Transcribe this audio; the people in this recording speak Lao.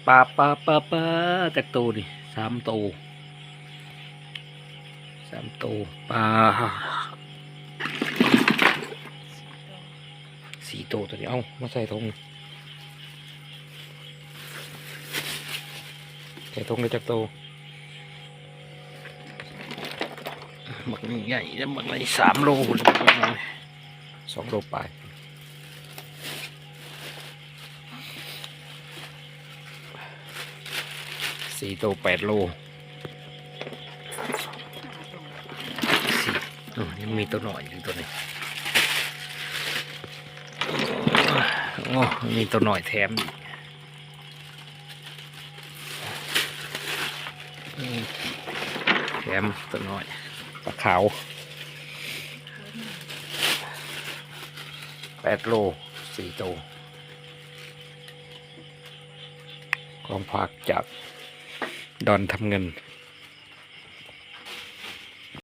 ປາ ປາ ປາ ປາ ຈັກໂຕນີ້? ສາມໂຕ ສາມໂຕ ປາ ສີ່ໂຕ ໂຕນີ້. ເອົາ ມາໃສ່ຖົງ ໃສ່ຖົງໄດ້ຈັກໂຕ? ບັກນີ້ໃຫຍ່ເດ້ ບັກນີ້ສາມໂລພຸ້ນ ສອງໂລປາຍ. ສີ່ໂຕ ແປດໂລ. ສີ່ ເອີ ຍັງມີໂຕນ້ອຍຢູ່ໂຕນີ້. ໂອ້ ມີໂຕນ້ອຍແຖມອີກ ແຖມໂຕນ້ອຍ ປາຂາວ ແປດໂລ ສີ່ໂຕ. ຂອງຝາກຈາກດອນທຳເງິນ.